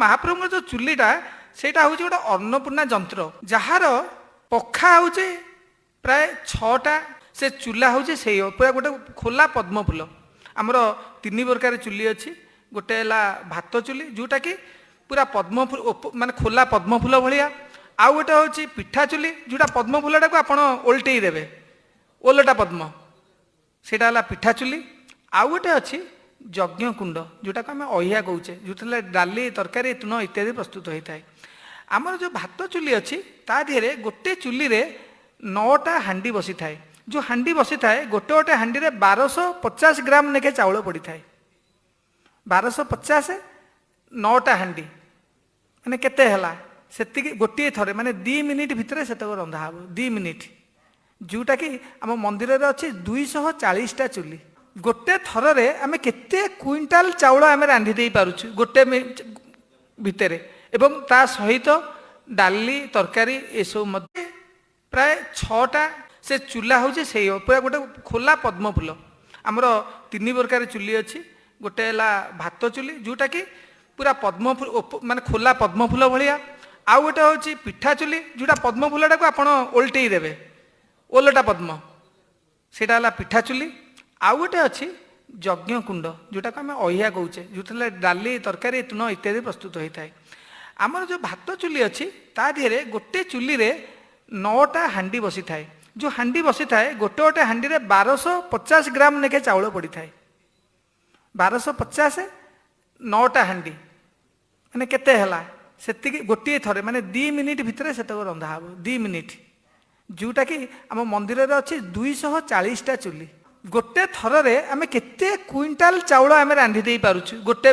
ମହାପ୍ରଭୁଙ୍କର ଯେଉଁ ଚୁଲିଟା, ସେଇଟା ହେଉଛି ଗୋଟେ ଅନ୍ନପୂର୍ଣ୍ଣା ଯନ୍ତ୍ର, ଯାହାର ପଖା ହେଉଛି ପ୍ରାୟ 6ଟା। ସେ ଚୁଲା ହେଉଛି ସେଇ ପୁରା ଗୋଟେ ଖୋଲା ପଦ୍ମ ଫୁଲ। ଆମର ତିନି ପ୍ରକାର ଚୁଲି ଅଛି। ଗୋଟେ ହେଲା ଭାତ ଚୁଲି, ଯେଉଁଟାକି ପୁରା ପଦ୍ମ ଫୁଲ, ମାନେ ଖୋଲା ପଦ୍ମ ଫୁଲ ଭଳିଆ। ଆଉ ଗୋଟେ ହେଉଛି ପିଠା ଚୁଲି, ଯେଉଁଟା ପଦ୍ମ ଫୁଲଟାକୁ ଆପଣ ଓଲଟେଇ ଦେବେ, ଓଲଟା ପଦ୍ମ, ସେଇଟା ହେଲା ପିଠା ଚୁଲି। ଆଉ ଗୋଟେ ଅଛି ଯଜ୍ଞ କୁଣ୍ଡ, ଯେଉଁଟାକୁ ଆମେ ଅହିଆ କହୁଛେ, ଯେଉଁଥିରେ ଡାଲି, ତରକାରୀ, ତୁଣ ଇତ୍ୟାଦି ପ୍ରସ୍ତୁତ ହୋଇଥାଏ। ଆମର ଯେଉଁ ଭାତ ଚୁଲି ଅଛି, ତା ଦେହରେ ଗୋଟେ ଚୁଲିରେ 9ଟା ହାଣ୍ଡି ବସିଥାଏ। ଯେଉଁ ହାଣ୍ଡି ବସିଥାଏ, ଗୋଟେ ଗୋଟେ ହାଣ୍ଡିରେ 1250 ଗ୍ରାମ ଲେଖେ ଚାଉଳ ପଡ଼ିଥାଏ। 1250, 9ଟା ହାଣ୍ଡି ମାନେ କେତେ ହେଲା? ସେତିକି ଗୋଟିଏ ଥରେ, ମାନେ 2 ମିନିଟ୍ ଭିତରେ ସେତକ ରନ୍ଧା ହେବ, 2 ମିନିଟ୍। ଯେଉଁଟାକି ଆମ ମନ୍ଦିରରେ ଅଛି 240ଟା ଚୁଲି। ଗୋଟେ ଥରରେ ଆମେ କେତେ କୁଇଣ୍ଟାଲ ଚାଉଳ ଆମେ ରାନ୍ଧି ଦେଇପାରୁଛୁ ଗୋଟେ ଭିତରେ। ଏବଂ ତା ସହିତ ଡାଲି, ତରକାରୀ ଏସବୁ ମଧ୍ୟ ପ୍ରାୟ 6ଟା। ସେ ଚୁଲା ହେଉଛି ସେଇ ପୁରା ଗୋଟେ ଖୋଲା ପଦ୍ମ ଫୁଲ। ଆମର ତିନି ପ୍ରକାର ଚୁଲି ଅଛି। ଗୋଟେ ହେଲା ଭାତ ଚୁଲି, ଯେଉଁଟାକି ପୁରା ପଦ୍ମ ଫୁଲ, ମାନେ ଖୋଲା ପଦ୍ମ ଫୁଲ ଭଳିଆ। ଆଉ ଗୋଟେ ହେଉଛି ପିଠା ଚୁଲି, ଯେଉଁଟା ପଦ୍ମ ଫୁଲଟାକୁ ଆପଣ ଓଲଟେଇ ଦେବେ, ଓଲଟା ପଦ୍ମ, ସେଇଟା ହେଲା ପିଠା ଚୁଲି। ଆଉ ଗୋଟେ ଅଛି ଯଜ୍ଞ କୁଣ୍ଡ, ଯେଉଁଟାକୁ ଆମେ ଅହିଆ କହୁଛେ, ଯେଉଁଥିରେ ଡାଲି, ତରକାରୀ, ତୁଣ ଇତ୍ୟାଦି ପ୍ରସ୍ତୁତ ହୋଇଥାଏ। ଆମର ଯେଉଁ ଭାତ ଚୁଲି ଅଛି, ତା ଦେହରେ ଗୋଟେ ଚୁଲିରେ 9ଟା ହାଣ୍ଡି ବସିଥାଏ। ଯେଉଁ ହାଣ୍ଡି ବସିଥାଏ, ଗୋଟେ ଗୋଟେ ହାଣ୍ଡିରେ 1250 ଗ୍ରାମ ଲେଖେ ଚାଉଳ ପଡ଼ିଥାଏ। 1250, 9ଟା ହାଣ୍ଡି ମାନେ କେତେ ହେଲା? ସେତିକି ଗୋଟିଏ ଥରେ, ମାନେ 2 ମିନିଟ୍ ଭିତରେ ସେତକ ରନ୍ଧା ହେବ, 2 ମିନିଟ୍। ଯେଉଁଟାକି ଆମ ମନ୍ଦିରରେ ଅଛି 240ଟା ଚୁଲି। ଗୋଟେ ଥରରେ ଆମେ କେତେ କୁଇଣ୍ଟାଲ ଚାଉଳ ଆମେ ରାନ୍ଧି ଦେଇପାରୁଛୁ ଗୋଟେ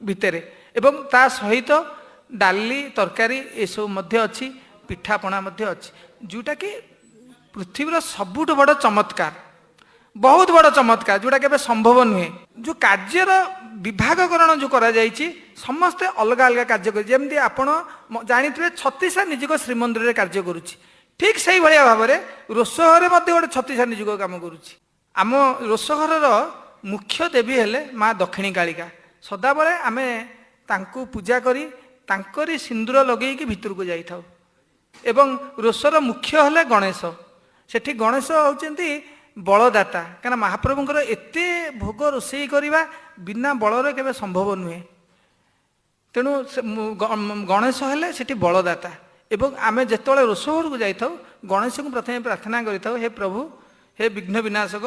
ଭିତରେ। ଏବଂ ତା ସହିତ ଡାଲି, ତରକାରୀ ଏସବୁ ମଧ୍ୟ ଅଛି, ପିଠାପଣା ମଧ୍ୟ ଅଛି, ଯେଉଁଟାକି ପୃଥିବୀର ସବୁଠୁ ବଡ଼ ଚମତ୍କାର, ବହୁତ ବଡ଼ ଚମତ୍କାର, ଯେଉଁଟା କେବେ ସମ୍ଭବ ନୁହେଁ। ଯେଉଁ କାର୍ଯ୍ୟର ବିଭାଗକରଣ ଯେଉଁ କରାଯାଇଛି, ସମସ୍ତେ ଅଲଗା ଅଲଗା କାର୍ଯ୍ୟ କରୁଛି। ଯେମିତି ଆପଣ ଜାଣିଥିବେ, ଛତିଶା ନିଯୋଗ ଶ୍ରୀମନ୍ଦିରରେ କାର୍ଯ୍ୟ କରୁଛି, ଠିକ୍ ସେଇଭଳିଆ ଭାବରେ ରୋଷଘରେ ମଧ୍ୟ ଗୋଟେ ଛତିଶା ନିଯୋଗ କାମ କରୁଛି। ଆମ ରୋଷଘରର ମୁଖ୍ୟ ଦେବୀ ହେଲେ ମା ଦକ୍ଷିଣୀ କାଳିକା। ସଦାବେଳେ ଆମେ ତାଙ୍କୁ ପୂଜା କରି ତାଙ୍କରି ସିନ୍ଦୁର ଲଗେଇକି ଭିତରକୁ ଯାଇଥାଉ। ଏବଂ ରୋଷର ମୁଖ୍ୟ ହେଲେ ଗଣେଶ। ସେଠି ଗଣେଶ ହେଉଛନ୍ତି ବଳଦାତା, କାରଣ ମହାପ୍ରଭୁଙ୍କର ଏତେ ଭୋଗ ରୋଷେଇ କରିବା ବିନା ବଳରେ କେବେ ସମ୍ଭବ ନୁହେଁ। ତେଣୁ ସେ ଗଣେଶ ହେଲେ ସେଠି ବଳଦାତା। ଏବଂ ଆମେ ଯେତେବେଳେ ରୋଷ ଘରକୁ ଯାଇଥାଉ, ଗଣେଶଙ୍କୁ ପ୍ରଥମେ ପ୍ରାର୍ଥନା କରିଥାଉ, ହେ ପ୍ରଭୁ, ହେ ବିଘ୍ନ ବିନାଶକ,